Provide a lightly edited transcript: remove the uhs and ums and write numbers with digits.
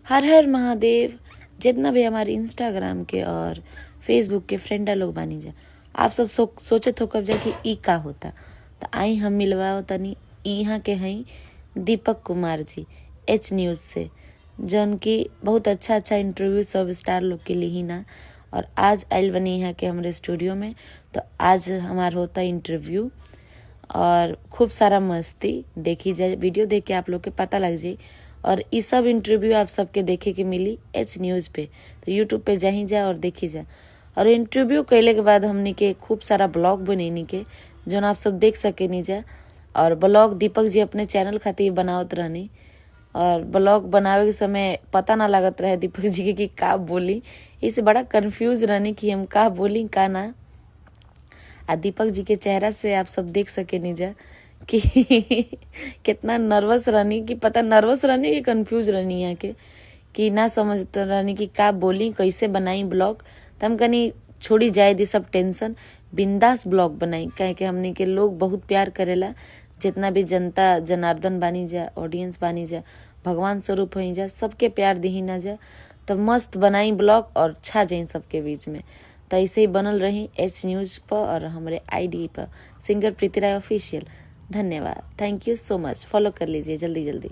हर हर महादेव। जितना भी हमारे इंस्टाग्राम के और फेसबुक के फ्रेंडा लोग बानी जा, आप सब सोचत हो कब जा कि ई का होता, तो आई हम मिलवाओ तनी। यहाँ के हई दीपक कुमार जी एच न्यूज़ से, जौन की बहुत अच्छा अच्छा इंटरव्यू सब स्टार लोग के ली ना। और आज आयल बनी यहाँ के हमारे स्टूडियो में, तो आज हमार होता इंटरव्यू और खूब सारा मस्ती देखी जाए। वीडियो देख के आप लोग के पता लग जाई। और ये सब इंटरव्यू आप सबके देखे के मिली एच न्यूज़ पे, तो यूट्यूब पे जाही जा और देखी जा। और इंटरव्यू कैले के बाद हमनी के खूब सारा ब्लॉग बनैनी के, जोन आप सब देख सके नी जा। और ब्लॉग दीपक जी अपने चैनल खातिर बनावत रहनी और ब्लॉग बनावे के समय पता ना लगत रहे दीपक जी के कि का बोली। इसे बड़ा कंफ्यूज रहनी कि हम का बोली का ना। आ दीपक जी के चेहरा से आप सब देख सके नी जा कि कितना नर्वस रहनी, कि पता नर्वस रहनी कि कंफ्यूज रहनी यहाँ के, कि ना समझते रहनी कि का बोली, कैसे बनाई ब्लॉग। तो हम कनी छोड़ी जाए दी सब टेंशन, बिंदास ब्लॉग बनाई, काहे कि हमनी के लोग बहुत प्यार करेला। जितना भी जनता जनार्दन बानी जा, ऑडियंस बानी जा, भगवान स्वरूप हई जा, सबके प्यार दिही ना जा। तो मस्त बनाई ब्लॉग और छा जाई सबके बीच में। तो ऐसे ही बनल रही एच न्यूज़ पर और हमारे आईडी पर, सिंगर प्रीति राय ऑफिशियल। धन्यवाद, thank you so much. Follow कर लीजिए जल्दी जल्दी।